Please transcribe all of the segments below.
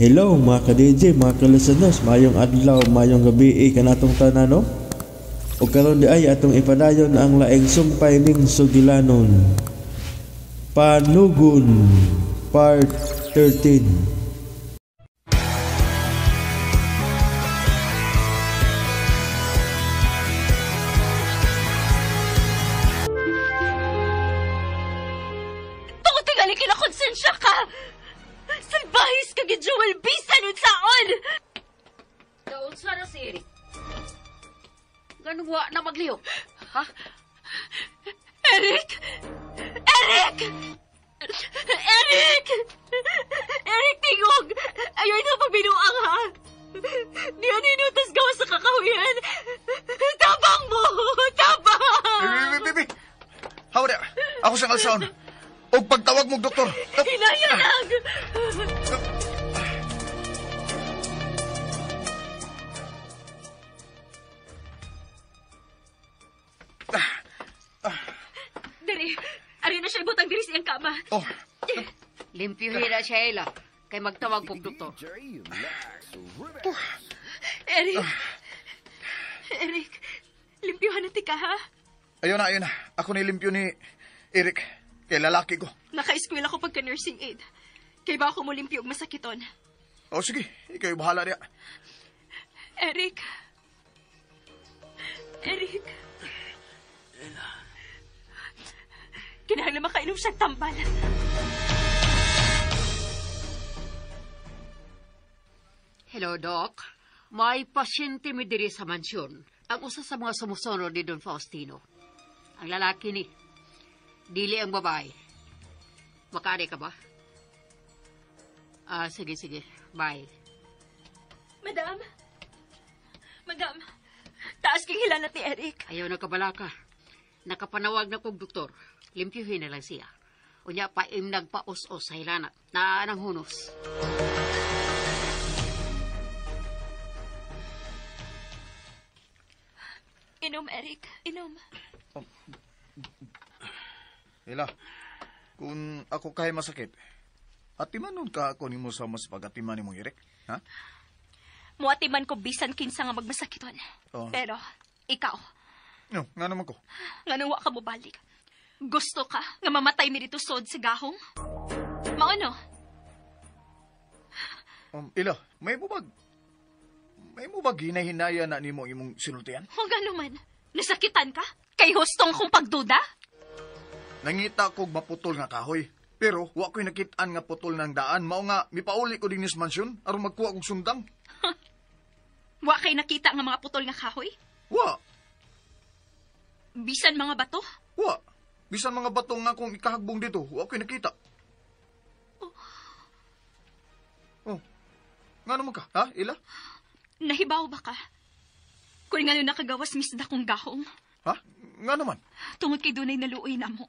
Hello mga ka-DJ, mga ka-listeners, mayong adlaw, mayong gabi kanatong tanan, no? O karon di ay atong ipadayon ang laing sumpay ning sugilanon. Panugun Part 13. Tungod tingali kinakonsensya ka! Salbahis ka gid, Joel! Bisan unsaon! Kaunsa na si Eric? Ganun wa na maglihok? Ha? Eric! Eric! Eric! Eric, tingog! Ayaw na pagbinuang, ha? Niya ninutas gawa sa kakahuyan. Tabang mo! Tabang! Bibi, bibi, bibi. Hawa na. Ako siyang alsaon. O pagtawag mo, doktor. Hinaya lang! Diri, ari na siya ibutang diri sa iyang kama. Oh, Limpyuhin na siya, Ella. Kay magtawag kog doktor. Eric! Eric, limpyuhan na tika, ha? ayun na, ayun na. Ako nilimpyo ni Eric. Kay lalaki ko. Naka-eskwela ko pagka-nursing aid. Kay ba ako mo limpyo og masakiton? O sige, ikaw yung bahala niya. Eric! Eric! Kinahanglan makainom siyang tambal. Hello, Doc. May pasyente mi diri sa mansyon. Ang usa sa mga sumusunod ni Don Faustino. Ang lalaki ni. Dili ang babae. Makaari ka ba? Ah, sige, sige. Bye. Madam! Madam! Taas king hilanat ni Eric. Ayaw na kabalaka. Nakapanawag na kog doktor. Limpyuhin na lang siya. Unya paim nagpaus-os sa hilanat. Naa ng hunos. Inom, Eric. Inom. Ela, kung ako kay masakit, atimanon ka ako nimo sa mas pagatiman ni mong Eric? Ha? Muatiman ko bisan kinsa nga magmasakiton. Oh. Pero, ikaw, No, nga naman ko. nga wa ka mobalik. Gusto ka nga mamatay mi dito sod sa gahong? Maano? Ila, may mo bag hinahinaya na nimo imong sinultian? O gano man, nasakitan ka? Kay hustong kong pagduda? Nangita kog maputol nga kahoy. Pero wa ko'y nakit-an nga putol ng daan. Mao nga mipauli ko dinhi sa mansyon aron magkuha kog sundang. Wa kay nakita nga mga putol nga kahoy? Wa, Bisan mga bato? wa. Bisan mga bato nga akong ikahagbong dito, wa ko'y nakita. Oh. Nga naman ka, ha, Ila? Nahibaw ba ka? Kung nga nakagawas misda kong gahong, Ha? Nga naman. tungod kay dunay naluoy na mo.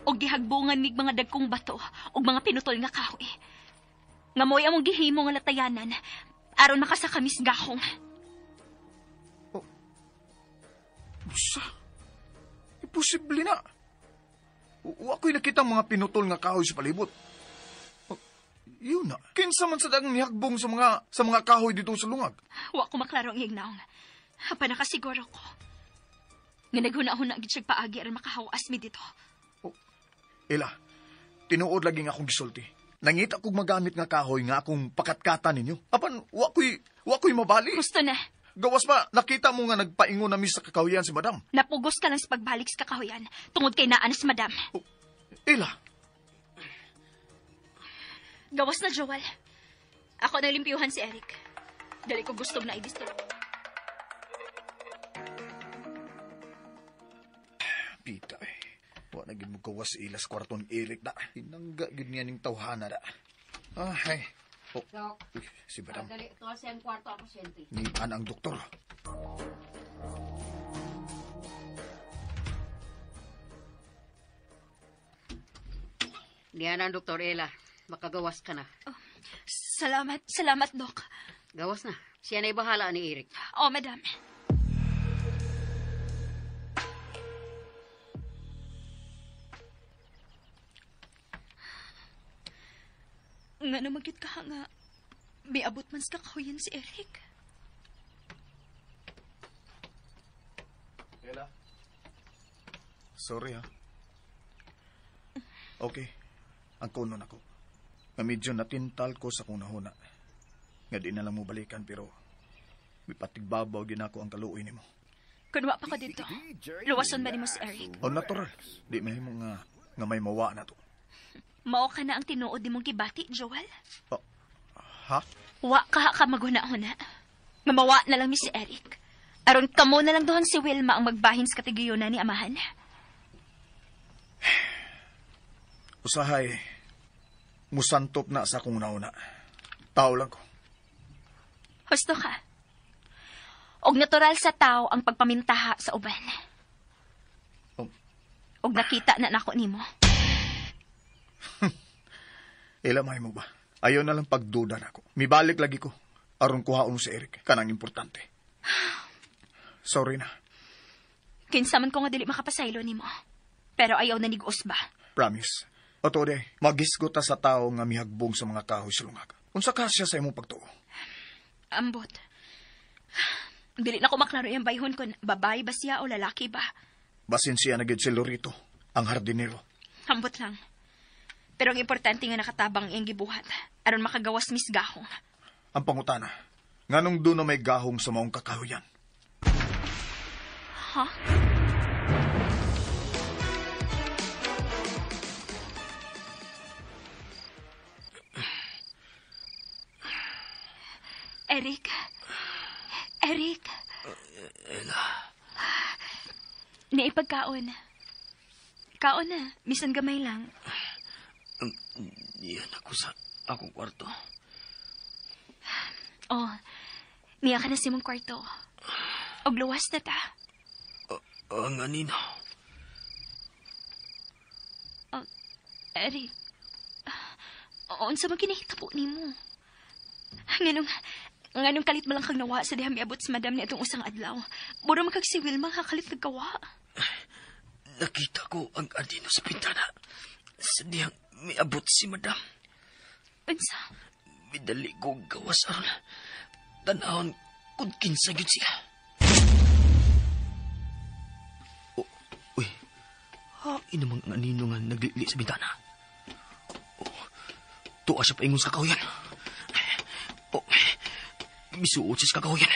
Og gihagbongan mig mga dagkong bato og mga pinutol nga kahoy. Nga mo'y among gihimo nga latayanan aron makasakamis gahong. Usa. Imposible na. Wa ko'y nakita mga pinutol nga kahoy sa palibot. Oh, yun na. Kinsa man sa dagang nihagbong sa mga kahoy dito sa lungag. Wa ko maklaro ang hignaong. Apan nakasiguro ko. Nga naghuna-huna gid siyang paagi aron makahawas mi dito. Oh, Ela, tinuod lagi nga akong gisulti. Nangita kog magamit nga kahoy nga akong pakatkatan ninyo. Apan wa ko'y mabali. Gusto na. Gawas pa, nakita mo nga nagpaingon na mi sa kakahuyan si madam. Napugos ka lang sa pagbalik sa kakahuyan tungod kay naan si madam. Oh, Ela, Gawas na, Joel. Ako na limpyuhan si Eric. Dali ko gustong na i-disturb. Pita eh. Wa na gid mo gawas ilas kwarto ni Eric da. Hinangga gid niya ning tawhana da. Ay. Oh, Doc, uy, si madam. dali. Ito sa iyang kwarto ang pasyente. Nian ang doktor. Niyan ang doktor, Ella. Makagawas ka na. Oh, salamat, salamat, Doc. Gawas na. Siya na'y bahala ni Eric. Oh, madam. Nga na magyud ka nga. Miabot man sa kakahuyan si Eric. Ella? Sorry ha. Okay. Ang kuno na ko. Nga medyo natintal ko sa kunahuna. Nga di na lang mo balikan pero mipatigbabaw din ako ang kaluoy nimo. Kunwa pa ko dito. Luwason ba nimo si Eric? O natural. Di mahimo nga may mawa na to. Mao ka na ang tinuod nimong gibati, Joel? Oh, ha? Wa ka maghuna-huna. Nga mawa na lang mi si Eric. Aron kamo na lang doon si Wilma ang magbahin sa katigiyona ni amahan. Usahay, musantop na sa akong nauna. Tao lang ko. Husto ka. Og natural sa tao ang pagpamintaha sa uban. Og nakita na nako nimo. Ila, may mo ba? Ayaw na lang pagduda nako. Mibalik lagi ko. Aron kuhaon si Eric. Kanang importante. Sorry na. Kinsa man ko nga dili makapasaylo nimo. Pero ayaw na nigos ba? Promise. O to, day, magisgo ta sa tao nga mihagbong sa mga kahoy sa lungag. Unsa ka siya sa imong pagtuo? Ambot. Dili na ko maklaro yung bayhon kung babae ba siya o lalaki ba. Basin siya na gid si Lorito, ang hardinero. Ambot lang. Pero ang importante nga nakatabang iyang gibuhat aron makagawas mis gahong. Ang pangutana, nganong doon na may gahong sa maong kakahuyan? Ha? Eric. Eric. Ella. Naipagkaon. Kaon na. Misan gamay lang. Yan ako sa akong kwarto. Oh, niya ka na sa imong kwarto. Og luwas na ta. Ang anino. Oh, Eric. Unsa man kinahitabo nimo? Nganong kalit man lang kag nawa sa diha miabot sa madam ni atong usang adlaw. Mura man kag si Wilma kakalit naggawa. Nakita ko ang anino sa bintana. Sa dihang miabot si madam. Unsa? Midali ko gawas aron tanahon kung kinsa gyud siya. Oh, uy. Hain namang ang anino nga naglili sa bintana. Oh, tuwa siya paingon sa kakahuyan. Oh, misuot siya sa kakahuyan.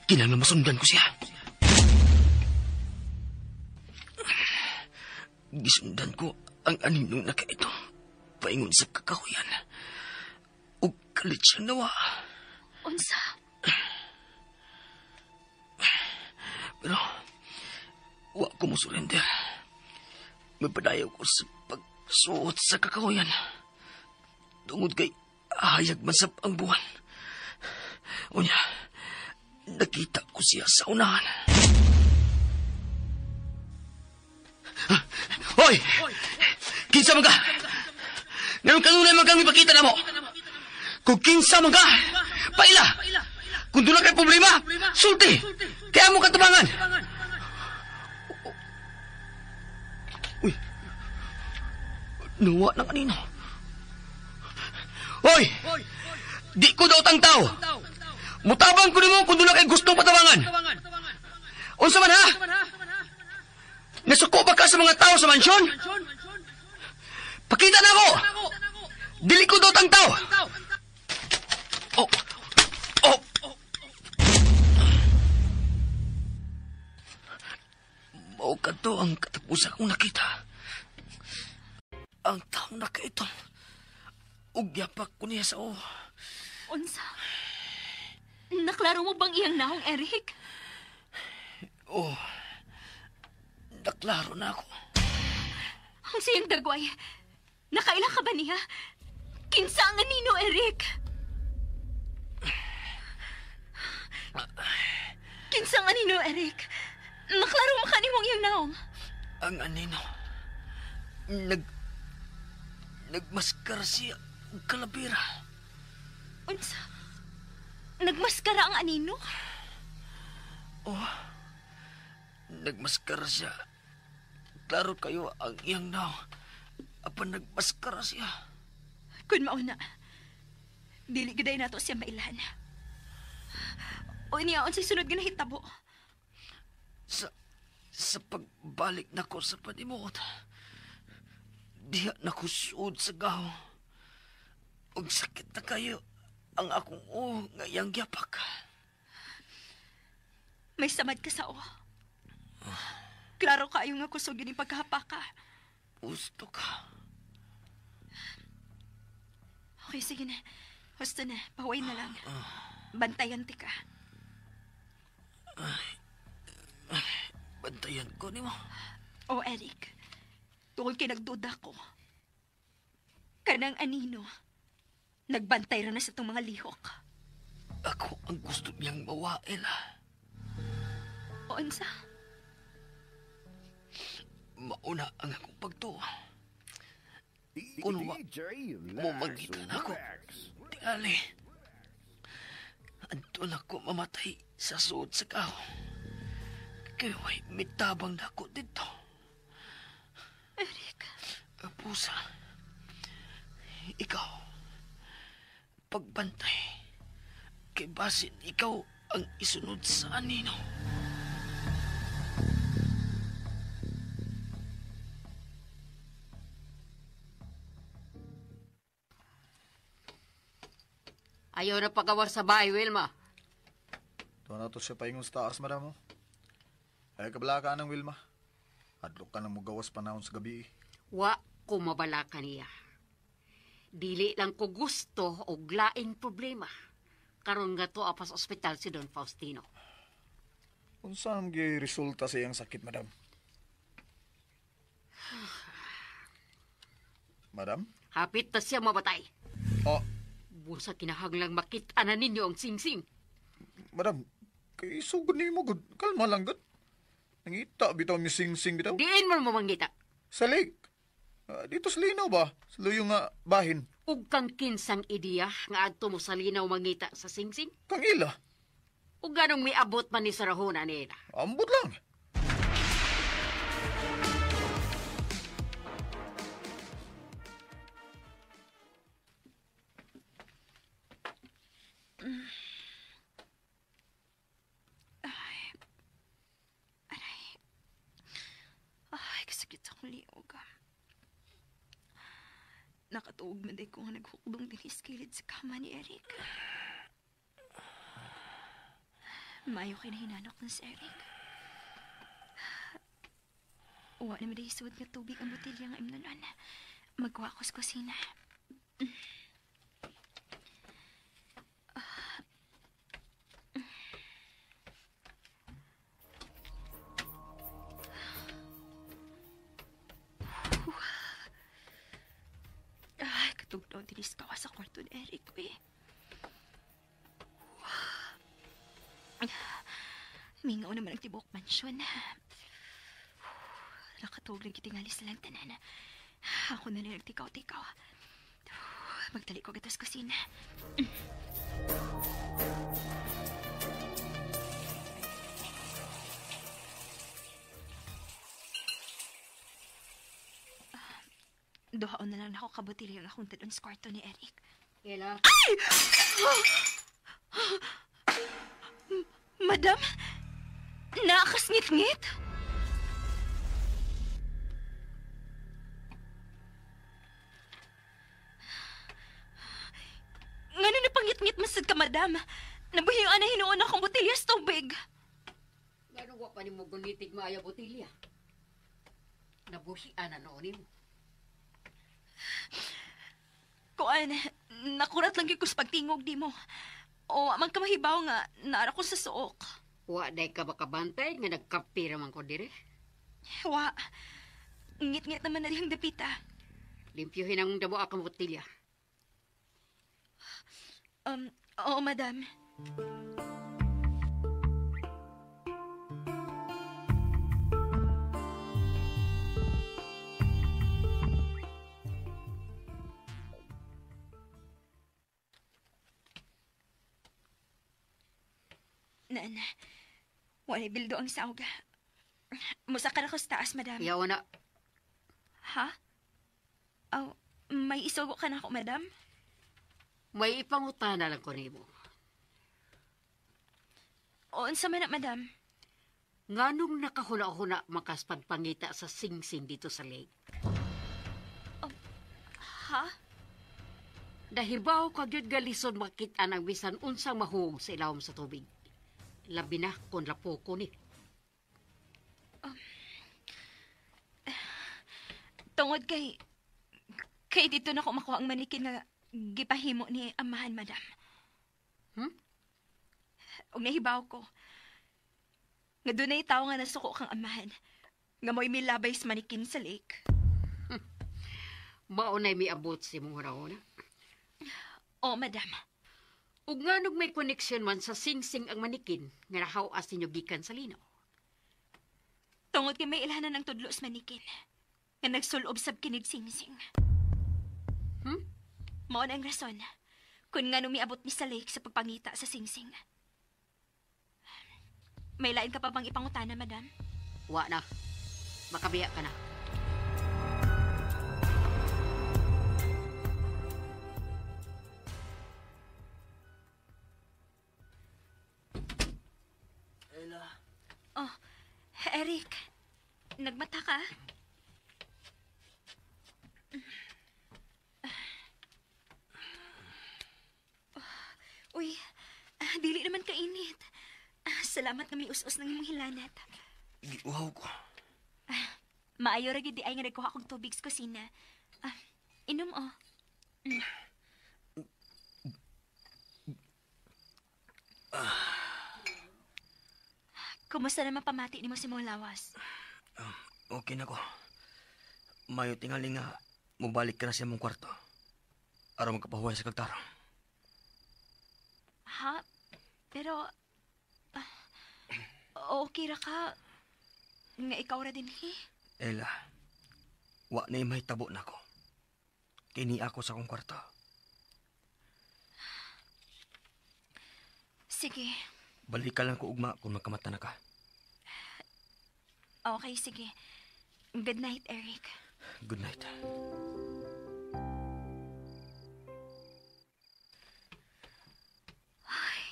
Kinahanglan masundan ko siya. Gisundan ko ang aninong nakaito paingon sa kakahuyan. Ug kalit siya nawa. Unsa? Pero wa ko mo surrender. Mapadayaw ko sa pagsuot sa kakahuyan. Tungod kay hayag man sab ang buwan. Unya, nakita ko siya sa unahan. Hoy! Kinsa man ka? Ngayon kanunay man kang ipakita na mo. Kung kinsa man ka, paila! Kung doon na kay problema, sulti! Kaya mo katabangan! Uy! Nawa ng anino. Hoy! Di ko daw tang tao! Mutabang ko nimo kung doon na kay gustong patabangan! Unsa man ha? Nasuko ba ka sa mga tao sa mansyon? Pakita na ako! Dili ko daw tang tao! Oh! Oh! Mao kadto ang katapusan kong nakita. Ang taong nakaitong. Ugyapak ko niya sa o. Unsa? Naklaro mo bang iyang naong, Eric? Oh. Naklaro na ako. Ang siyang dagway. Nakaila ka ba niya? Kinsa ang anino, Eric? Kinsa ang anino, Eric? Naklaro mo ka nimong iyang naong. Ang anino. Nagmaskara siya og kalabira. Unsa? Nagmaskara ang anino? Oh. Nagmaskara siya. Klaro kayo ang iyang naong. Apan nagmaskara siya. Kun mauna, Dili gyud nato siya mailhan. O niya, unsay sunod nga nahitabo? Sa pagbalik nako sa panimot, diha nako suod sa gaw. Ug sakit na kayo ang akong ulo nga iyang giyapak. May samad ka sa ulo. Klaro kaayo nga kusog yun yung pagkahapaka. Gusto ka. Okay, sige na. Husto na. Paway na lang. Bantayan ti ka. Bantayan ko nimo. Oh, Eric. Tungod kay nagduda ko. Kanang anino. Nagbantay ra na sa itong mga lihok. Ako ang gusto niyang mawael. O, unsa? Mauna ang akong pagtuo. Kung wa mo magkita na ako, tingali. Anto na ko mamatay sa suod sa kaho. Kaya way mitabang na ako dito. Eric. Pusa, ikaw, pagbantay, kay basin ikaw ang isunod sa anino. Ayaw na pagawas sa bahay, Wilma. Tuwa na to siya paingon sa taas, madam. Ay, kabala ka ng Wilma. Adlok ka nang mugawas panahon sa gabi. Wa ko mabala ka niya. Dili lang ko gusto og laing problema. Karon nga to apas ospital si Don Faustino. Unsa ang resulta sa iyang sakit, madam? Madam? Hapit na siya mabatay. Oh, Busa kinahanglang makita na ninyo ang singsing. madam, kay sugod ni mo gud. Kalma lang gud. Nangita bitaw mi sing-sing bitaw. Diin man mo mangita. Sa lake. Dito sa linaw ba? Sa luyo nga bahin. Ug kang kinsang ideya nga adto mo sa linaw mangita sa singsing? Kang ila. Ug ganong miabot man ni sa rahona nila. Ambot lang. Ay, kasakit sa akong liog. Nakatuog man day ko nga naghukdong din iskilid sa kama ni Eric. Mayo kay nahinanok na si Eric. Uwa naman day suod nga tubig ang botelya nga imnanon. Magwa ko sa kusina. Ay, katugnaw dinis ka sa kwarto ni Eric, eh. Mingaw naman ang tibok mansyon. Nakatug lang kitingali silang tanan. Ako na lang nagtikaw-tikaw. Magdali ko gatas kusina. Duhaon na lang ako kabutili ang akong talon sa kwarto ni Eric. Ela? Ay! Madam? Nakasngit-ngit? Ngano na pangit-ngit masad ka, madam? Nabuhian na hinuon akong botelya sa tubig. Ngano wa pa nimo gunitig maayo botelya? Nabuhian na noon nimo. Kuan, nakurat lang gyud ko sa pagtingog di mo. O, man ka mahibaw nga, naara ko sa suok. Wa day ka makabantay nga nagkapira man ko dire. Wa. Ngit-ngit naman na dihang dapita. Limpyuhin ang damo akong botelya. Oo, madam. Nan, wala bildo ang saog. Musa ka na ko sa taas, madam. Yaw na. Ha? Oh, may isugo ka na ako, madam? May ipangutana lang ko nimo. O, unsa man na, madam? Nganong nakahuna-huna makaspagpangita sa singsing dito sa lake? Ha? Dahibaw ka gyud galison makita ng bisan unsang mahung sa ilawom sa tubig. Labi na kung lapoko ni. Tungod kay dito na ko makuha ang manikin nga gipahimo ni amahan, madam. Hmm? Og nahibaw ko nga dunay tawo nga nasuko kang amahan nga mo'y milabay sa manikin sa lake. Mao na'y miabot si mong hunahuna. O, madam. Ug nganong may connection man sa singsing ang manikin nga nahawas ninyo gikan sa linaw. Tungod kay may ilhanan ng tudlo sa manikin nga nagsulob sab kinig singsing. Hmm? Mao na ang rason kung nga miabot ni sa lake sa pagpangita sa singsing. May lain ka pa bang ipangutana, madam? Wa na. Makabiya ka na. Ella. Oh, Eric, nagmata ka? Uy, dili naman kainit. Salamat nga may us-us ng imong hilanat. Giuhaw ko. Maayo ra gyud di ay nga nagkuha kog tubig sa kusina. Inom oh. Mm. Kumusta naman pamati nimo si mong lawas? Okay na ko. Mayo tingali nga mobalik ka na sa imong kwarto. Aron magkapahuway sa kagtarong. Ha? Pero okay ra ka. Nga ikaw ra din hi. Ella, wa na mahitabo na ko. Kini ako sa akong kwarto. Sige. Balik ka lang ko ugma kung magkamata na ka. Okay, sige. Good night, Eric. Good night. Ay,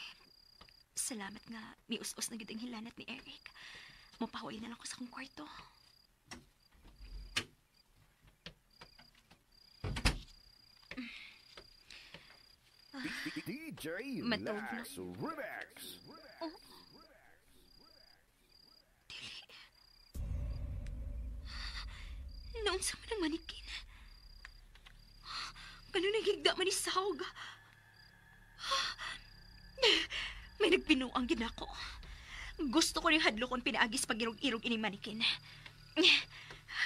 salamat nga. May us-us na gid ang hilanat ni Eric. Mapahuway na lang ko sa akong kwarto. DJ Matulog na. Lax Remix. Oh. Dili. Noon sa man ang manikin. Ganun nagigda man ni Saug. May nagbinuang ginako. Gusto ko rin hadlokon pinaagis pag irog-irog ining manikin.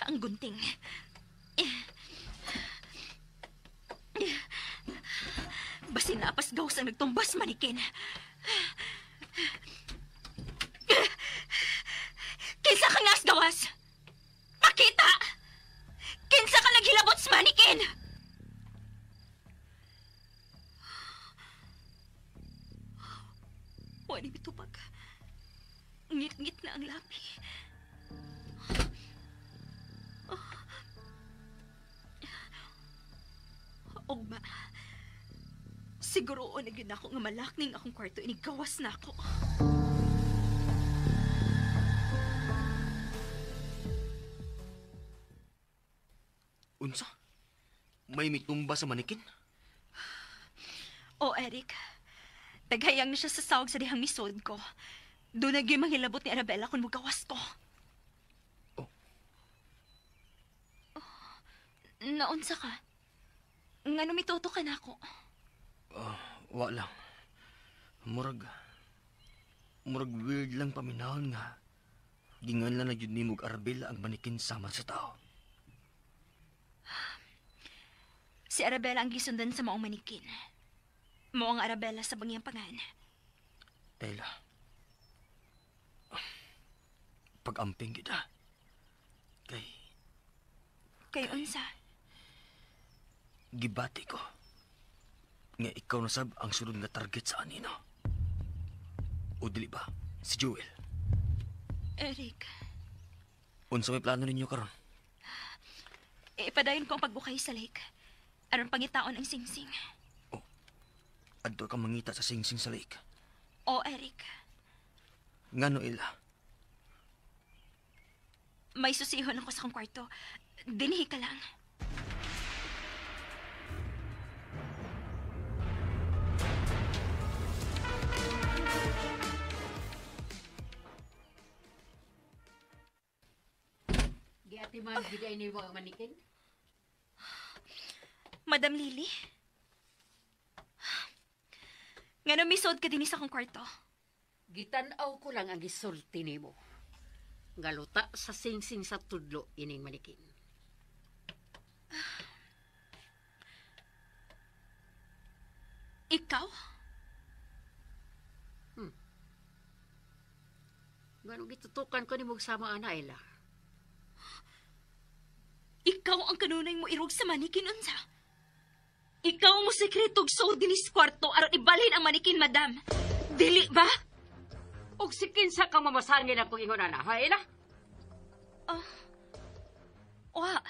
Ang gunting. Basin na apas gawas ang nagtumbas manikin. Kinsa ka ngas gawas? Pakita! Kinsa ka naghilabot sa manikin? Wala mitupag. Ngit-ngit na ang labi. Ugma. Siguro na gyud ako nga malakning akong kwarto inigawas na ako. Unsa? May mitumba sa manikin? Oh, Eric. Taghayang na siya sa sawag sa dihang misod ko. Doon na gyud manghilabot ni Arabella kung mugawas ko. Oh. Oh, naunsa ka? Nga numituto ka na ako. Wa lang. Murag weird lang paminahon nga. Gingan lang na gyud nimo og Arabella ang manikin sama sa tao. Si Arabella ang gisundan sa maong manikin. Mao ang Arabella sa bangyang pangan. Ella. Pag-amping kita. Kay unsa? Gibati ko. Nga ikaw na sab ang sunod nga target sa anino. O dili ba? Si Jewel. Eric. Unsa may plano ninyo karon? Ipadayon ko ang pagbukay sa lake. Aron pangitaon ang singsing. Oh. Adto ka mangita sa singsing sa lake. O, Eric. Ngano, Ella? May susihon ako sa kong kwarto. Dinhi ka lang. Giatiman gid ni mga manikin. Madam Lily? Ngano misod ka dinhi sa akong kwarto? Gitan-aw ko lang ang gisulti nimo. Nga luta sa singsing sa tudlo ining manikin. Ikaw? Ngano gitutukan ko nimo sama ana Ella? Ikaw ang kanunay mo irog sa manikin, unsa? Ikaw ang mosekretog suod dinhi sa kwarto aron ibalhin ang manikin, madam. Dili ba? Og si kinsa kang mamasangin akong ingon ana, ha Ella? Wa.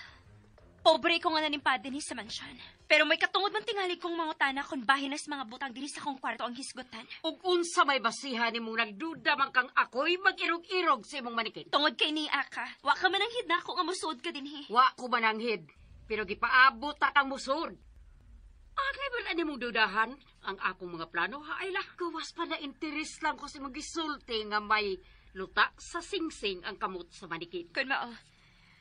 Pobre ko nga nanimpa dinhi sa mansyon. Pero may katungod man tingali kong mangutana kung bahin na sa mga butang dinhi sa akong kwarto ang hisgutan. Ug unsa may basihan nimong nagduda man kang ako'y mag-irog-irog sa imong manikin? Tungod kay ni Aka, wa ka man ang hidnako nga mosuod ka dinhi. Wa ko mananghid, pero gipaabot ta kang musod. Angay man ani mong dudahan ang akong mga plano, ha Ayla? Gawas pa na interes lang ko sa imong gisulti nga may luta sa singsing ang kamot sa manikin. Kun mao,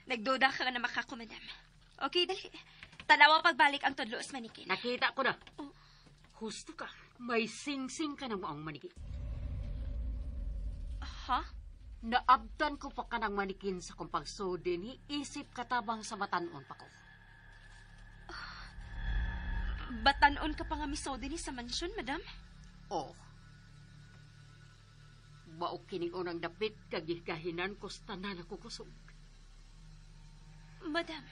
nagduda ka nga na makako, madam. Okay, dali. Tanawa pagbalik ang tudlo sa manikin. Nakita ko na. Oh. Husto ka. May singsing ka na mo ang manikin. Ha? Naabtan ko pa ka ng manikin sa kong pagsudin, isip katabang sa matanon pa ko. Batanon ka pa nga miso dinhi sa mansyon, madam? Oh. Mao kining unang dapit kagigahinan ko sa tanan ako kusog. Madam.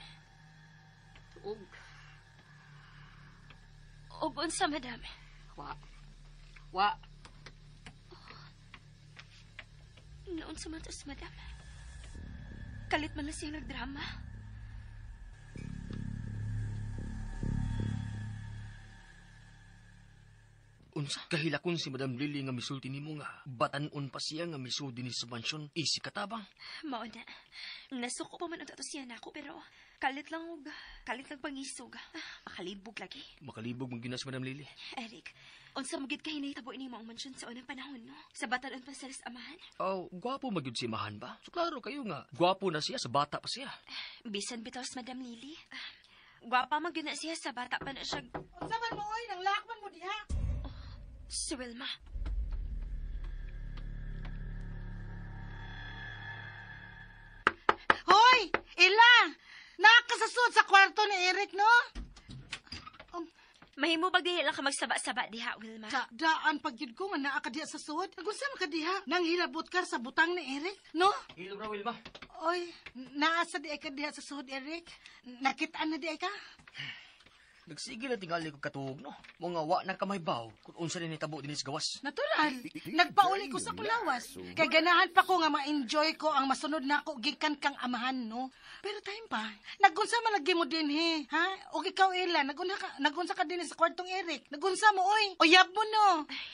Ug Og unsa, madam? wa. Wa. Noon sa man tas, madam. Kalit man na siya nagdrama. Unsa? Kahilakon si Madam Lily nga misulti nimo nga batan-on pa siya nga misud dinhi sa mansyon. Isip katabang. Mao na. Nasuko pa man ang tato siya nako pero kalit lang og kalit lang pangisog. Makalibog lagi. Makalibog man gyud na si Madam Lily. Eric, unsa magid kay nahitabo ini mo ang mansyon sa unang panahon, no? Sa batan-on pa sila sa amahan. Oh, gwapo magyud si Mahan ba? So klaro kayo nga gwapo na siya sa bata pa siya. Bisan bitaw sa Madam Lily. Gwapa man gyud na siya sa bata pa na siya. Unsa man mo oy, nang lakman mo diha. Si Wilma. Hoy, Ila! Nakasasud sa kwarto ni Eric, no? Mahimo bag dili lang ka magsaba-saba diha, Wilma. Daan pag yun ko nga naa ka diha sa sud. Nagunsa man ka diha? Nang hilabot ka sa butang ni Eric, no? Hilom ra, Wilma. Oy, naa sa di ka diha sa sud, Eric. Nakit-an na di ka? Nagsige na tingali ko katuog, no? Mga wa na kamay baw kung unsa ni nitabo dinhi sa gawas. Natural. Nagpauli ko sa kulawas. Kay ganahan pa ko nga ma-enjoy ko ang masunod na ako gikan kang amahan, no? Pero time pa, nagunsa man lagi mo dinhi, ha? O ikaw, Ella, nagunsa ka dinhi sa kwartong Eric. Nagunsa mo, oy. Uyab mo, no?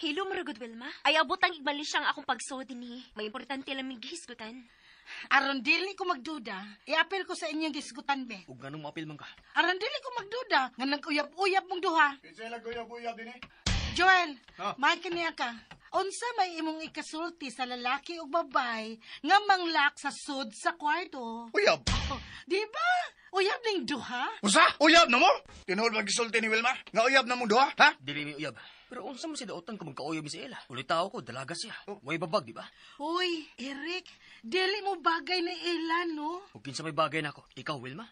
Hilo mo ragod, Wilma. Ay, abot ang igmali siyang akong pagsuod dinhi. May importante lang may gihisgutan. Aron dili ko magduda, iapil ko sa inyong gisgutan, be. Ug nganong maapil man ka? Aron dili ko magduda, nga nag-uyab-uyab mong duha. Kinsa nag-uyab-uyab din eh? Joel, Ha? makinig ka. Unsa may imong ikasulti sa lalaki ug babae nga manglak sa sud sa kwarto? Uyab? Oh, di ba? Uyab ning duha? Usa? Uyab na mo? Tinuod ba gisulti ni Wilma? Nga uyab na mong duha, ha? Dili mi uyab. Pero unsa man si daotan kung magkauyab mi si Ella? Ulitaw ko, dalaga siya. Way babag, di ba? Uy, Eric, dili mo bagay ni Ella, no? Ug kinsa may bagay nako? Ikaw, Wilma?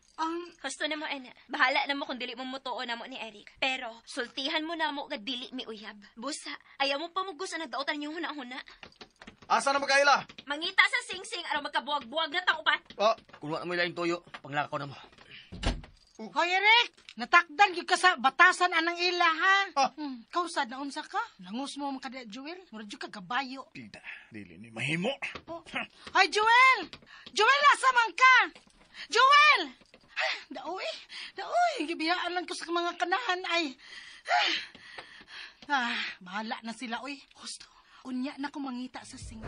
Husto na mo, Ana. Bahala na mo kung dili mo mutuo na mo ni Eric. Pero, sultihan mo na mo nga dili mi uyab. Busa, ayaw mo pa mo gusto na daotan yung huna-huna. Asa na magkaila? Mangita sa sing-sing aron magkabuwag-buwag na tang upat. Oh, Kung wa na mo ilaing toyo, panglakaw na mo. Hoy, Eric, natakdan gyud ka sa batasan anang ila, ha? Ah. Kausad na unsa ka? Nangus mo man ka diha, Joel. Murag jud ka kabayo. Tita, dili ni mahimo. Oh. Hoy, Joel! Joel, asa man ka? Joel! Ah, Daoy, daoy, gibiyaan lang ko sa mga kanahan ay. Ah. Ah, bahala na sila, oy. Husto. Unya na ko mangita sa sing.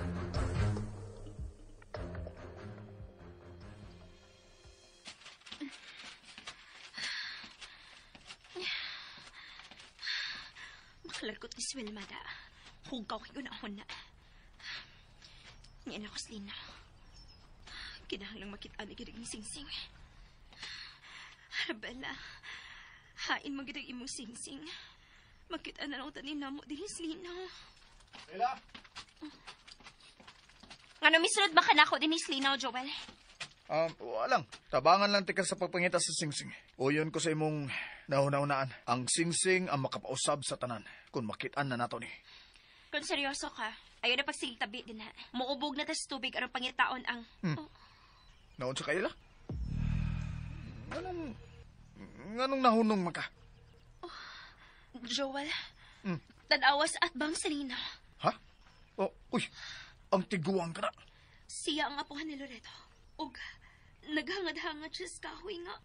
Makalagkot ni Swilma da. Hugaw kay unahon na. Ngayon ako slina. Kinahanglang makita ni gid ang singsing. Arabella, hain mo gid ang imong singsing. Makita na lang tanin namo din slina. Ella? Ngano misulod ba ka nako din slina, Joel? Walang. Tabangan lang tika sa pagpangita sa singsing. Uyon ko sa imong nahuna-hunaan. Ang singsing ang makapausab sa tanan. Kung makitaan na nato ni. Kung seryoso ka, ayaw na pagsigtabi din ha. Muubog na tas tubig aron pangitaon ang... Oh, Naon sa kaila? Nganong nahunong man ka? Joel, tanawas at bang salina. Ha? Oh, uy, ang tiguang ka na. Siya ang apuhan ni Loreto. Ug naghangad-hangad siya sa kahoy nga.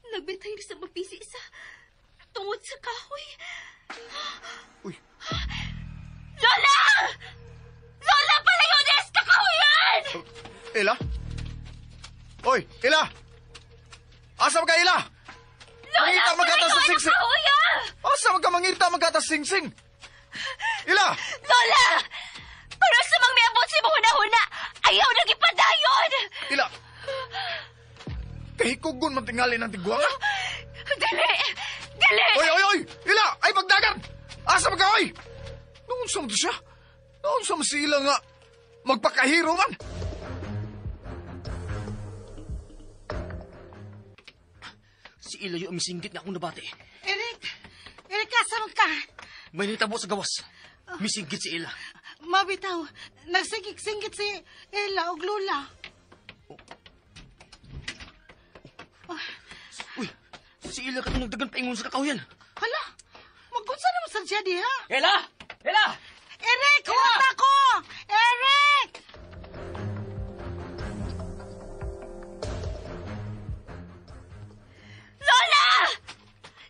Nagbintay na sa mapisi sa tungod sa kahoy. Uy. Lola! Lola, palayo na sa kakahuyan! Ella? Oy, Ella! Asa ka, Ella? Lola, Mangita magkata sa palayo na singsing! kahuyan! Asa man ka mangita magkata sa singsing? Ella! Lola! Pero sa mang miabot si huna-huna, ayaw na gipadayon! Ella! Kahikugon man tingali ng tiguang, ha? Dili! Dili! Oy, oy, oy! Ella! Ay, pagdagan! Asa man ka, oy! Noon sa mo to siya? Noon sa mo sila nga magpakahiro man? Si Ila yung misingkit nga akong nabati. Eric! Eric, asa man ka? May nitabo sa gawas. Misingkit si Ila. Mabitaw, nagsigik-singgit si Ella og Lola. Uy, si Ila katong nagdagan paingon sa kakahuyan. Hala, magunsa naman sa siya diha. Ella! Ella! Eric, huwag ako! Eric! Lola!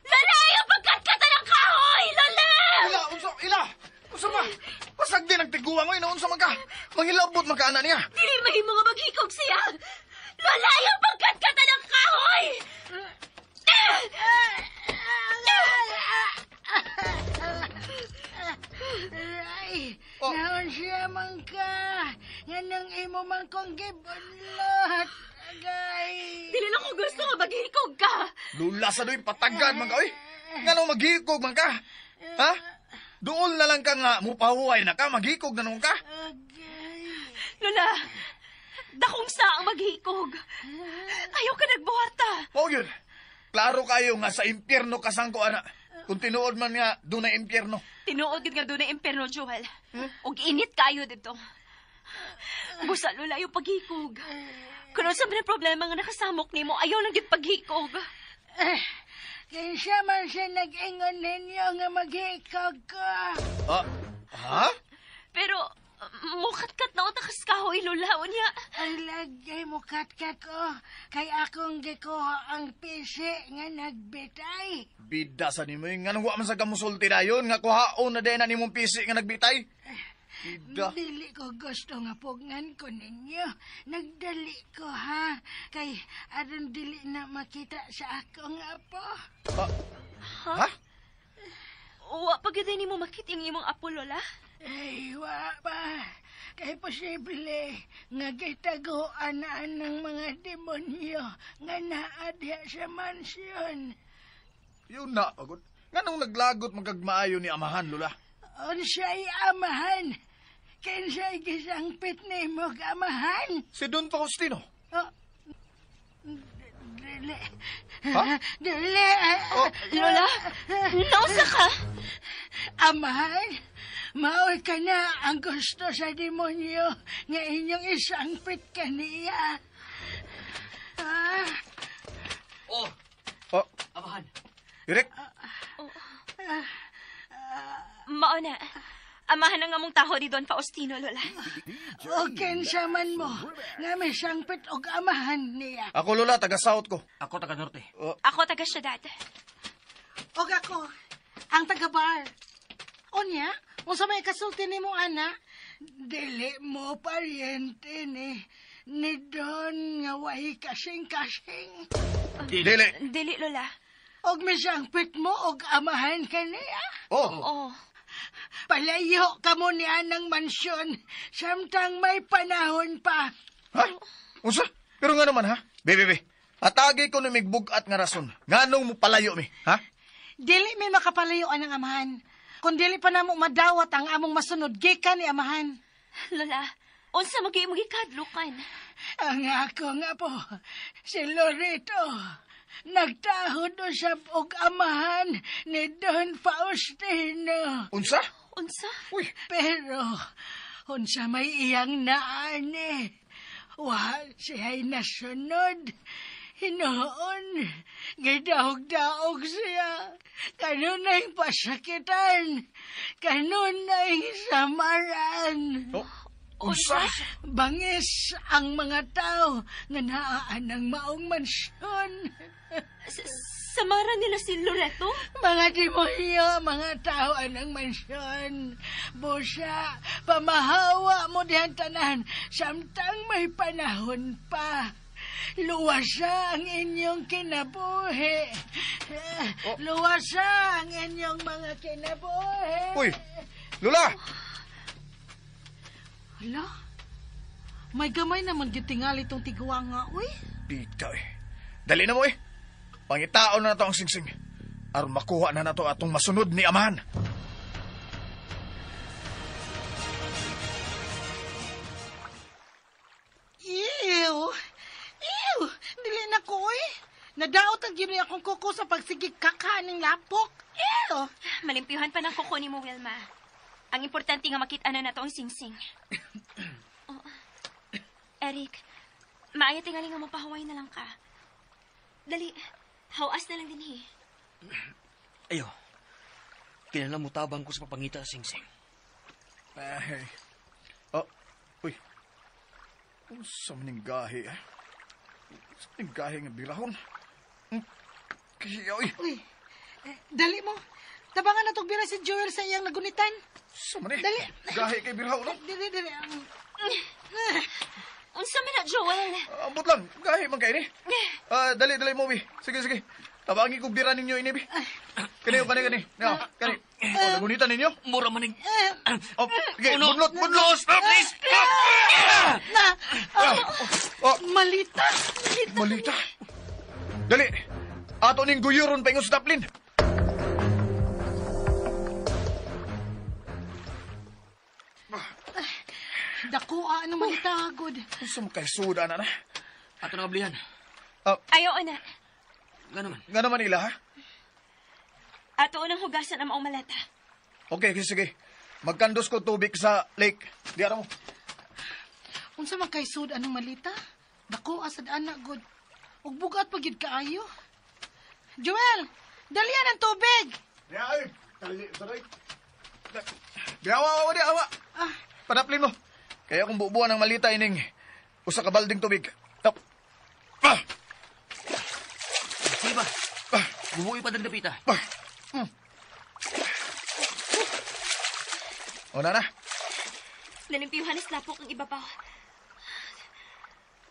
Lola, ayaw pagkatkata ng kahoy! Lola! Ila, unsa, Ila! Unsa ba? Pasag din ang tiguang, oy, noon sa man ka. Manghilabot man ka, ana niya. Dili mahimo nga maghikog siya! Lola, ayaw pagkatkata ng kahoy! Ay, Oh. naon siya man ka. Nga nang imo man kong gibunlot. Agay. Dili lang ko gusto nga maghikog ka! Lula sa doy, patagad man ka, oy. Nga maghikog man ka. Ha? Dool na lang ka nga, mupahuway na ka, maghikog na nung ka. Agay. Lola, dakong sa ang maghikog. Ayaw ka nagbuhata. O yun, klaro kayo nga sa impyerno kasangko, ana. Kung tinuod man nga, doon na impyerno. Tinuod gid nga doon na impyerno, Joel. Og init kayo dito. Busa, Lola, yung paghikog. Kung sa mga problema nga nakasamok nimo, ayaw lang gid paghikog. Eh, kinsa man siya nag-ingon ninyo nga maghikog ko. Ah, ha? Pero, mukat-kat na utakas kahoy, Lola. Unya, Ay, lagay mo katkat ko. Kay akong gikuha ang pisi nga nagbitay. Bida sa nimo yung nga wa man sa kamusulti na yun, nga kuhaon na din na nimong pisi nga nagbitay. Bida. Dili ko gusto nga pugngan ko ninyo. Nagdali ko ha. Kay aron dili na makita sa akong apo. Ha? Wa pa gyud nimo makita ang imong apo, Lola. Ay, wa pa. Kay posible nga gitaguan na ng mga demonyo nga naa diha sa mansyon. Yun na, pagod. Nga nung naglagot magkagmaayo ni Amahan, Lola. Unsay amahan? Kinsay gisangpit nimo amahan? Si Don Faustino. Oh. Dili. Ha? Dili. Oh. Lola, nausa ka? Amahan, maoy ka na ang gusto sa demonyo nga inyong isangpit kaniya. Ah, Oh, Oh, amahan. Eric, Mao na. Amahan ang among taho ni Don Faustino, Lola. o kinsa man mo nga may sangpit og amahan niya. ako Lola, taga South ko. Ako taga Norte. Ako taga siyudad. Og ako Ako, ang taga-bar. Unya, unsa may kasulti nimo ana? Dili mo paryente ni Don nga way kasing-kasing. Dili. Dili, Lola. Og misangpit mo og amahan kaniya. Oh, Oh. Palayo ka mo ni anang mansyon samtang may panahon pa. Ha? Unsa? Pero nga naman ha? Be, be, be. Atagi ko ni migbugat nga rason. Nganong mo palayo mi, ha? Dili may makapalayoan ang amahan. Kung dili pa namo madawat ang among masunod gikan ni amahan. Lola, unsa mo gyud gikadlukan? Ang ako nga po, si Loreto, nagtahod usab og amahan ni Don Faustino. Unsa? Unsa? Uy, Pero, unsa may iyang naani, wa siya'y nasunod. Hinoon, gidaog-daog siya. Kanunay pasakitan, kanunay samaran. oh, unsa? Bangis ang mga tao nga naa ng maong mansyon. Samara nila si Loreto? Mga demonyo, mga tao anang mansyon. Busa, pamahawa mo dihan tanan, samtang may panahon pa. Luwasa ang inyong kinabuhi. Luwasa ang inyong mga kinabuhi. Uy, Lola! Hala, may gamay naman gitingali itong tiguang nga, uy. Bitaw eh. Dali na mo eh. Pangitaon na nato ang singsing. Aron makuha na nato atong masunod ni amahan. Ew! Ew! Dili na ko, uy. Nadaot ang gini akong kuko sa pagsigig kakaning lapok. Ew! Malimpyuhan pa ng kuko ni mo, Wilma. Ang importante nga makita na nato ang singsing. Oh. Eric, maayo tingali nga mapahuway na lang ka. Dali, hawas na lang din eh. Ayo. Kinala mo tabang ko sa papangita sa singsing. Ay. Oh, uy. Unsa man ning gahi eh? Unsa ning gahi nga birahon? Kaya, uy. Uy, eh, dali mo. Tabangan na tog bira si Joel sa iyang nagunitan. Unsa man eh? Dali. Gahi kay birahon, no? Dili, dili. Unsa man na, Joel? Ambot lang. Gahi man kay ni. Dali, dali mo, bi. Sige, sige. Tabangi kog bira ninyo ini, bi. Kani, kani, kani. Ya, kani. Oh, nagunitan ninyo? Mura man ning... Oh, sige, bunlot, bunlot. Stop, please. Na! Oh, Malita! Malita! malita. Dali. Ato ning guyuron paingon sa taplin. Dako, ano malita, good. Unsa man kay suda na na? Ato na kablihan. Ayaw na. Nga naman. Nga naman ila, ha? Ato unang hugasan ang maong maleta. Okay, sige, sige. Magkandos ko tubig sa lake. Di ara mo. Unsa man kay sud anong malita? Dako asad ana good. Ug bugat pa gyud kaayo. Joel, dalian ang tubig. Di ay, dali, saray. Di awa, awa, di awa. Ah. Padaplin mo. Kaya kung bubuan ang malita ining usa ka balding tubig. Tap. Ah! Sige ba? Bubuoy pa dang dapita. Ah! O na na. Nalimpyuhan is lapok ang ibabaw.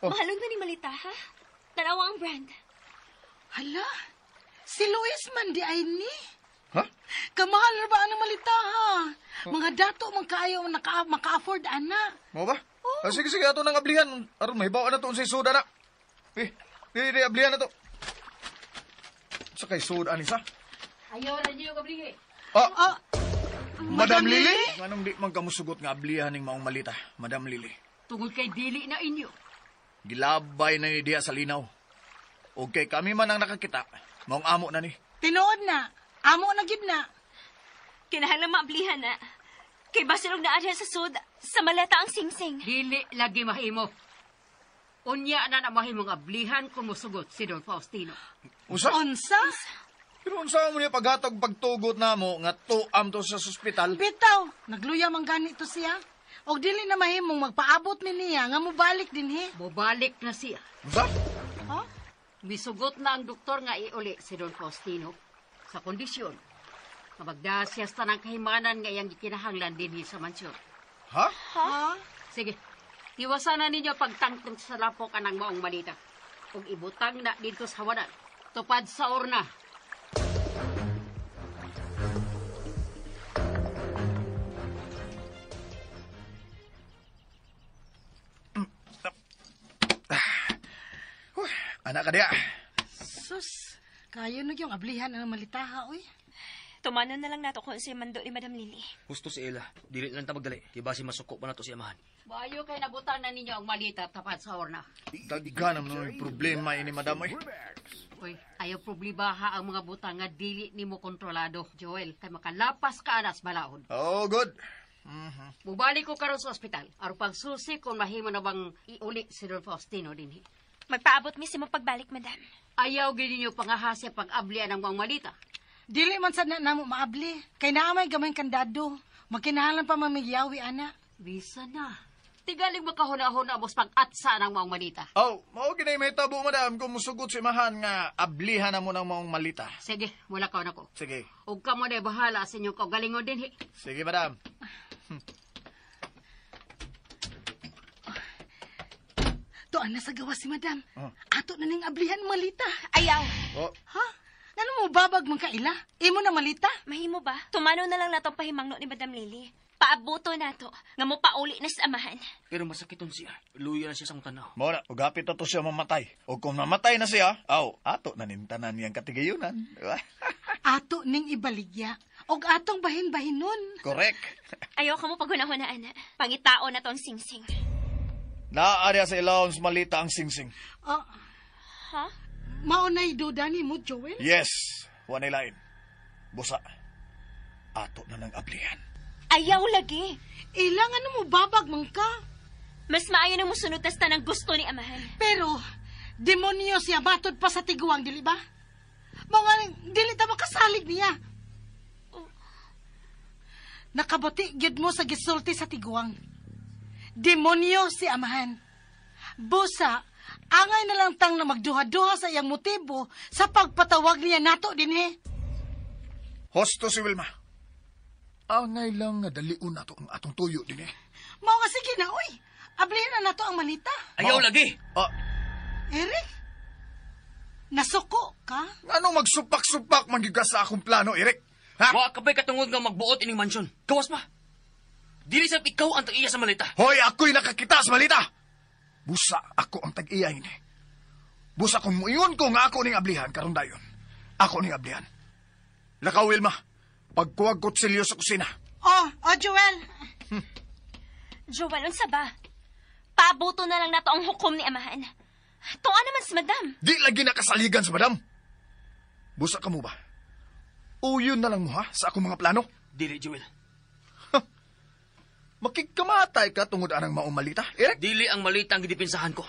Oh. Mahalon ba ni Malita, ha? Tanawa ang brand. Hala, si Luis man di ay ni. Ha? Kamahal ra ba ang malita ha? Mga dato man kaayo maka-afford ana. Mo ba? Ah, sige, sige, ato nang ablihan. Aron mahibaw na to unsay suda na. Eh, di, di, ablihan na to. Sa kay suda ni sa? Ayaw na niyo kablihi. Ah, Ah, Madam Lily? Nganong di man kamusugot nga ablihan ning maong malita, Madam Lily? Tungod kay dili na inyo. Gilabay na ni diya sa linaw. O kay kami man ang nakakita, maong amo na ni. Tinuod na. Amo na gid na. Kinahanglan maablihan na. Kay basilog na adya sa sud, sa maleta ang singsing. Dili lagi mahimo. Unya na na mahimong ablihan kung musugot si Don Faustino. Unsa? Unsa? Pero unsa mo niya paghatag pagtugot namo nga tuam to sa ospital? Bitaw, nagluya man gani to siya. Og dili na mahimong magpaabot mi niya nga mobalik dinhi. Mobalik na siya. Unsa? Ha? Misugot na ang doktor nga iuli si Don Faustino Sa kondisyon, nga magda siya sa tanang kahimanan nga iyang gikinahanglan dinhi sa mansyon. Ha? Ha? Sige, tiwasan na ninyo pagtangtang sa lapok anang maong malita. Ug ibutang na dito sa hawanan. Tupad sa urna. Anak ka diya. Sus, kayo na yung ablihan ang malitaha, uy. Tumanon na lang nato kung unsay mando ni Madam Lily. Gusto si Ella. Dili lang ta magdali. Kay basi masuko pa na to si amahan. Maayo kay nabutang na ninyo ang malita tapad sa urna. Daghan naman yung problema ini, madam. Oy. Uy, ayaw problemaha ang mga butang nga dili nimo kontrolado, Joel. Kay makalapas ka anas balaod. Oh, good. Mubalik ko karon sa ospital. Aron pagsusi kung mahimo na bang iuli si Don Faustino dinhi. Magpaabot mi sa imong pagbalik, Madam. Ayaw gid ninyo pangahasa pag-ablian ang maong malita. Dili man sad na namo maabli. Kay naa may gamay kandado. Magkinahanglan pa mamigyawi, ana. Bisa na. Tigaling makahuna-huna mos pag-atsa ng maong malita. Oh, mao ginay may tabo, madam, kung musugot si Mahan nga ablihan na mo ng maong malita. Sige, mula ka na ko. Sige. Ug kamo na bahala sa inyong kaugalingon dinhi. Sige, madam. Tuan na sa gawa si madam. Oh. Ato na ning ablihan malita. Ayaw. Oh, Ha? Ngano mo babag man kaila? Imo na malita? Mahimo ba? Tumano na lang nato ang pahimangno ni Madam Lily. Paabuto nato nga mo pauli na sa amahan. Pero masakiton siya. Luya na siya sa tanaw. mao na, ug hapit na to siya mamatay. O kung mamatay na siya, aw, ato na nintanan niyang katigayunan. Ato ning ibaligya. Og atong bahin-bahinon. Correct. Ayaw ka mo paghunahuna, ana. Pangitao na to ang singsing. Naarya sa ilawom sa malita ang singsing. Oh, Ha? mao na'y duda ni mo, Joel? Yes, wa lain. Busa, ato na nang ablihan. Ayaw lagi. Ilang ano mo babag man ka? Mas maayo nang musunod tas tanang gusto ni amahan. Pero, demonyo siya matod pa sa tiguang, dili ba? Mga dili ta makasalig niya. Nakabati gyud mo sa gisulti sa tiguang. Demonyo si amahan. Busa, angay na lang tang na magduha-duha sa iyang motibo sa pagpatawag niya nato dinhi. Hosto si Wilma. Angay lang nga dalion nato ang atong tuyo din eh. Mao nga sige na, oy. Ablihan na nato ang malita. Ayaw lagi! Ah, Eric, nasuko ka? anong magsupak-supak man gyud ka sa akong plano, Eric? Ha? Wa ka ba'y katungod nga magbuot ining mansyon? Gawas pa! Dili sab ikaw ang tag-iya sa malita. Hoy, ako'y nakakita sa malita! Busa, ako ang tag-iya ini. Busa kung muingon ko nga ako ning ablihan, karon dayon. Ako ning ablihan. Lakaw, Wilma. Pagkuwag kutsilyo sa kusina. Oh, oh, Joel. Joel, unsa ba? Paabuto na lang nato ang hukom ni amahan. Tuwa naman si Madam. Di lagi nakasaligan sa madam. Busa ka mo ba? Uyon na lang mo ha sa akong mga plano. Dili, Joel. Makigkamatay ka tungod anang maumalita, Eric. Dili ang malita ang gidipinsahan ko.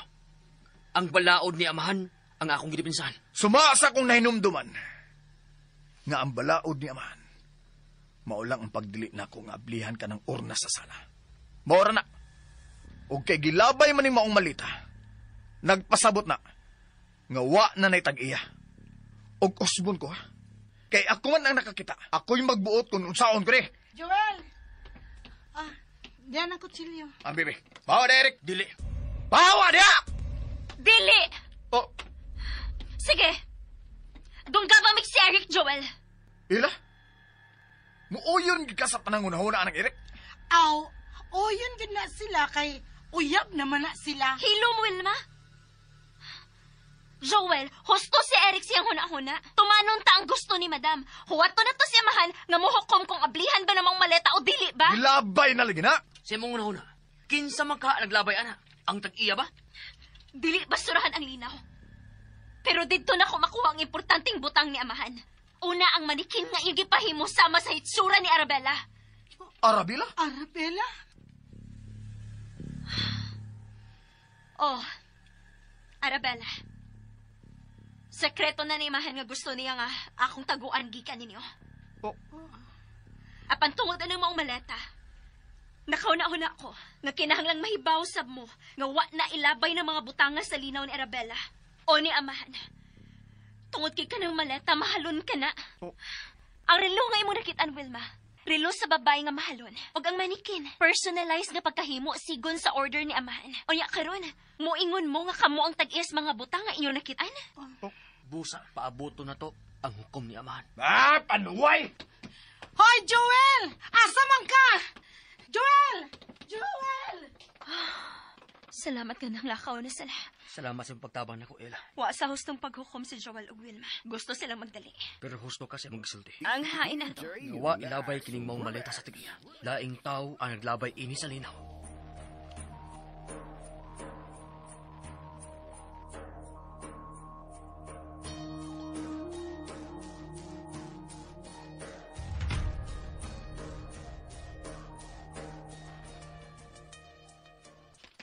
Ang balaod ni amahan ang akong gidipinsahan. Sumasa kong nahinumduman nga ang balaod ni amahan. Maulang ang pagdili na ako nga ablihan ka ng urna sa sala. Maura na. O kay gilabay man ning maong malita, nagpasabot na nga wa na nay tag-iya. Og usbon ko ha. Kay ako man ang nakakita. Ako'y magbuot kung unsaon ko ni. Joel! Ah, diyan ang kutsilyo. Ang bibi. Bawa na, Eric. Dili. Bawa niya! Dili! Oh, Sige! Dungga ba si Eric, Joel? Ila? Muuyon gid ka sa panangunahuna anang Eric. Aw, oyon gid na sila kay uyab naman na sila. Hilom, Wilma. Joel, husto si Eric siyang huna-huna. Tumanon ta ang gusto ni Madam. Huwato na to si amahan nga muhukom kung ablihan ba namang maleta o dili ba? Gilabay na lagi na. Sa imong una-una, kinsa man ka naglabay ana? Ang tag-iya ba? Dili basurahan ang linaw. Pero didto na ko makuha ang importanteng butang ni amahan. Una ang manikin nga iyang gipahimo sama sa hitsura ni Arabella. Arabella? Arabella? Oh, Arabella. Sekreto na ni amahan nga gusto niya nga akong taguan gikan ninyo. Oh. Apan tungod anang maong maleta. Nakauna-una ko nga kinahanglang mahibaw sab mo nga wa na ilabay ng mga butanga sa linaw ni Arabella o ni amahan. Tungod kay kanang maleta, mahalon ka na. Oh. Ang relo nga imong nakitaan, Wilma. Relo sa babae nga mahalon. Og ang manikin, personalized nga pagkahimo sigon sa order ni amahan. Unya karon, moingon mo nga kamo ang tag-is mga butang nga inyong nakitaan. Busa, paaboto na to ang hukom ni amahan. Ah, panuway! Hoy, Joel! Asa man ka? Joel! Joel! Salamat nga nang lakaw na sila. Salamat sa pagtabang nako, Ella. Wa sa hustong paghukom si Joel ug Wilma. Gusto silang magdali. Pero husto ka sa imong gisulti. Ang hain ato. Wa ilabay kining maong maleta sa tigiya. Laing tao ang naglabay ini sa linaw.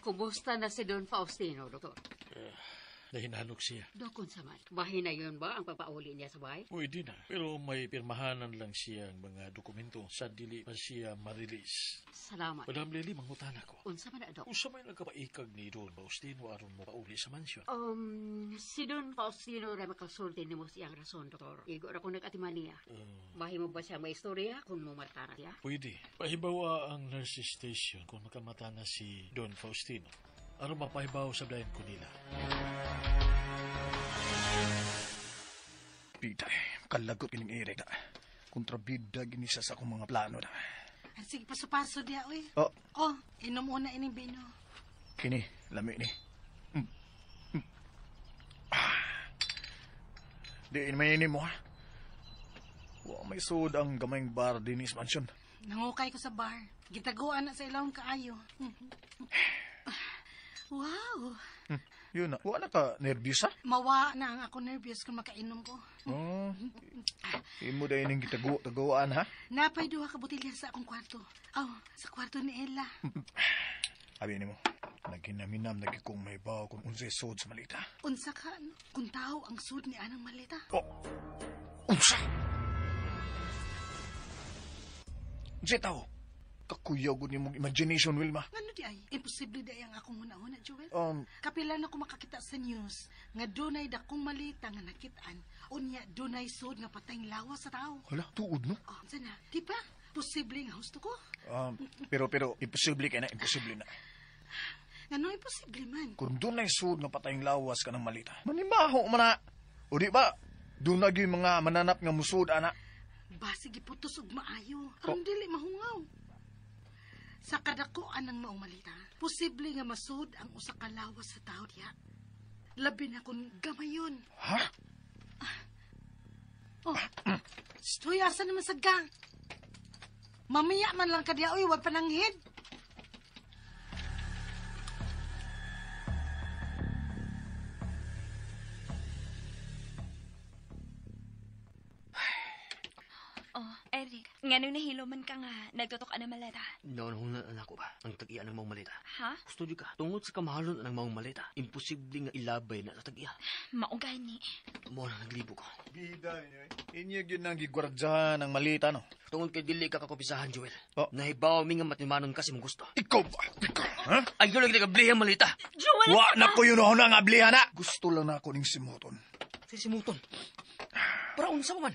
Kumusta na si Don Faustino, Doktor? Nahinalok siya. Dok, unsa man. Bahin na yun ba ang papauli niya sa bahay? Pwede na. Pero may pirmahanan lang siya ang mga dokumento sa dili pa siya marilis. Salamat. Madam Lily, mangutana ko. Unsa man na, Dok? Usa may nagkapaikag ni Don Faustino aron mo pauli sa mansyon. Si Don Faustino ra makasulti nimo siyang rason, Doktor. Igo ra ko nag-atiman niya. Mahimo ba siya may istorya kung mumarta na siya? Pwede. Pahibawa ang nurses station kung makamata na si Don Faustino. Aron mapahibaw sa dayon ko nila. Bida, kalagot kining Eric na. Kontrabida gini siya sa akong mga plano na. Ah, sige, paso-paso diya, uy. Oh, Oh, inom una ining bino. kini, lami ni. Mm. Mm. Ah. Di may ini mo ha. Wa may sud ang gamayng bar dinis mansion. Nangukay ko sa bar. Gitaguan na sa ilawom kaayo. Wow! Yun na. Wa na ka nervyos ha? Mawa na ang ako nervous kung makainom ko. Oh. Imo dahil ning gitago-taguan ha? Napay duha ka botelya sa akong kwarto. Aw, sa kwarto ni Ella. Abi nimo, naghinam-hinam lagi kong may baw kung unsay sud sa malita. Unsa ka, no? Kung tao ang sud ni anang malita. Oh. Unsa? Unsay tao? Kakuyaw gud nimong imagination, Wilma. Ngano di ay? Imposible di ay ang akong huna-huna, Joel. Kapila na ko makakita sa news nga dunay dakong malita nga nakit-an. Unya dunay sud nga patayng lawas sa tao. Hala, tuod no? Oh, unsa na? Di ba? Posible nga husto ko. Pero imposible kay na, imposible na. Ngano imposible man? Kung dunay sud nga patayng lawas ka ng malita, manimaho man na. O di ba? Dunay gyud mga mananap nga musud ana. Basi giputos og maayo. Aron dili mahungaw. Sa kadakuan ng maong malita, posible nga masud ang usa ka lawas sa tao diha. Labi na kung gamayon. Ha? Oh. Stoy, asa naman sa gang? Mamiya man lang ka diha, uy, wag pananghid. Oh, Eric, nganong nahilo man ka nga, nagtutok ka na maleta. Naunahuna na ako ba ang tag-iya ng maong maleta. Ha? Gusto di ka, tungod sa kamahalon ng maong maleta, imposible nga ilabay na sa tag-iya. Maugani. Mo na naglibo ko. Bida ninyo eh. Inyo gyud nang gigwardyahan ang malita, no? Tungod kay dili ka kakupisahan, Joel. Oh. Nahibaw mi nga matimanon ka sa imong gusto. Ikaw ba? Ikaw, ha? Ay, yun lagi nagablihan malita. Joel! Wa na ko yun na nga ablihan na! Gusto lang na ako ning simuton. Sisimuton. Para unsa man.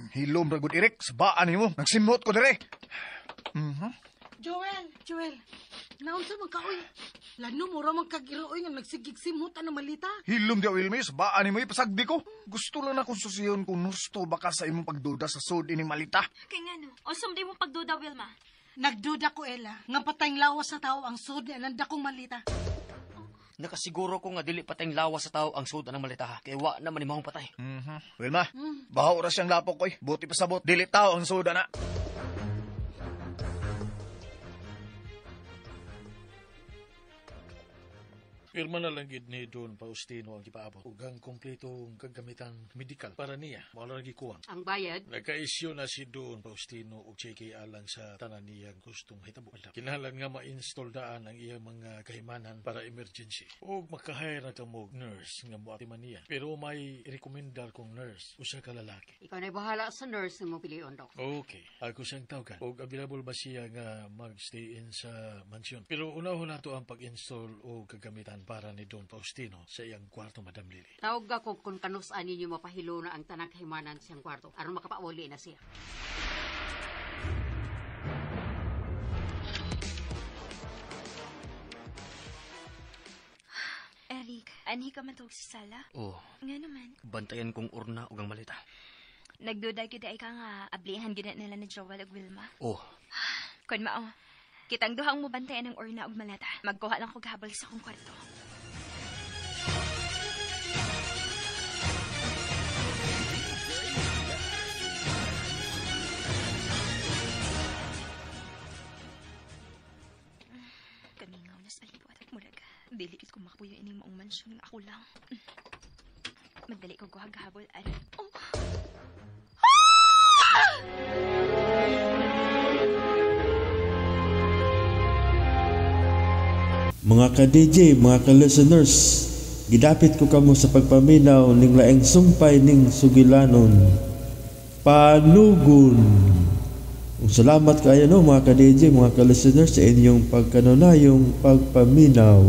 Hilom ra gud Eric, sabaan nimo. Nagsimot ko dire. Joel, Joel, naunsa man ka, uy. Lano mo ra man kag iruoy nga nagsigig simot ano malita. Hilom di Wilmy, sabaan nimo ipasagdi ko. Gusto lang na akong susiyon kung nusto baka sa imong pagduda sa sud ining malita. Kay ngano? O sumdi mo pagduda, Wilma. Nagduda ko, Ella, nga patayng lawas sa tao ang sud ni anang dakong malita. Nakasiguro ko nga dili patayng lawas sa tao ang sud anang malita ha. Kay wa naman ni maong patay. Wilma, baho ra siyang lapok koy. Buti pasabot, dili tao ang suda na. Pirma na lang gid ni Don Faustino ang gipaabot ug ang kompletong kagamitan medikal para niya. Wala ra gikuwang. Ang bayad? Nagka-issue na si Don Faustino og cheque alang sa tanan niyang gustong hitabo. Kinahanglan nga ma-install daan ang iyang mga kahimanan para emergency. Ug makahire na kamo nurse nga moatiman niya. Pero may rekomendar kong nurse usa ka lalaki. Ikaw na bahala sa nurse mo pilion, Dok. Okay. Ako siyang tawagan. Og available ba siya nga mag-stay in sa mansyon. Pero unahon nato ang pag-install o kagamitan kahimanan para ni Don Faustino sa iyang kwarto, Madam Lily. Tawag ako kung kanus-an ninyo mapahilo na ang tanang kahimanan siyang kwarto aron makapauli na siya. Eric, anhi ka man tuog sa sala? Oh, Nga naman. bantayan kong urna ug ang maleta. Nagduda gyud ay ka nga ablihan gyud na nila ni Joel ug Wilma. Oh, Kun mao, kitang duhang mo bantayan ang urna ug maleta. Magkuha lang ko habol sa akong kwarto. Kamingaw na sa palibot. Murag, dili gid ko makapuyo ining maong mansyon nga ako lang. Magdali ko guhag habol ay. Oh! Mga ka-DJ, mga ka-listeners, gidapit ko kamo sa pagpaminaw ning laing sumpay ning sugilanon. Panugon. Ug salamat kaayo no mga ka-DJ, mga ka-listeners sa inyong pagkanunayong pagpaminaw.